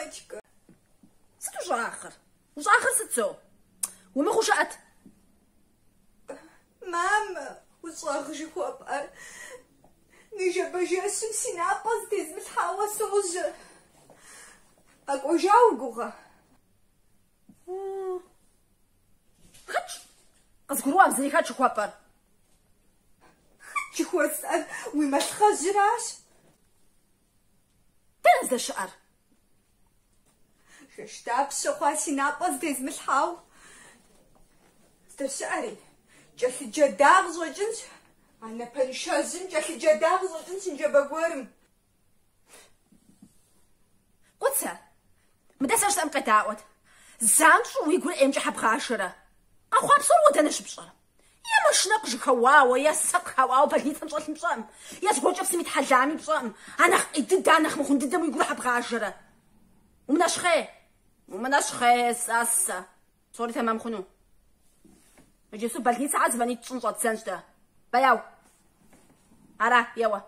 Мамочка. Сыт ущӏагъыр? Ущӏагъыр сыт зо? Умыгъыу щыӏэт. Мамэ, ущӏэгъ жыхуэпӏэр. Ныжэбэ жэщым си напӏэ зытезмылъхьауэ сожьэ. Къэкӏуэжа уи гугъэ? Хэтщ. Къызгурыӏуам зыри хэт жыхуэпӏэр. Хэт жыхуэсӏэр уи малъхъэжьыращ. Дэнэ здэщыӏэр? Жэщ дапщэ хъуа си напӏэ зытезмылъхьау? Здэщыӏэри, кӏэлъыджэда къыщӏэкӏынщ. А напэншэжьым кӏэлъыджэда къыщӏэкӏынщ ныжэбэ гуэрым. Кӏуцэ, мыдэ сэ жысӏэм къедаӏуэт. Занщӏэу уи гур ӏеймкӏэ щхьэ бгъажэрэ? Къэхъуа псор уэ дэнэ щыпщӏэр? Е машинэ къыжьэхэуауэ, е сэ къыхауӏауэ больницэм щӏэлъым пщӏэӏым, е зыгуэркӏэ псым итхьэлами пщӏэӏым. А нэхъ ӏей дыдэ, а нэхъ мыхъун дыдэм уи гур щхьэ бгъажэрэ? Умынэщхъей! Умынэщхъей, тӏасэ. Псори тэмэм хъуну. Иджыпсту больницэхьэр звонить тщӏын щӏэддзэнщ дэ. Бэяу. Ара, еуэ.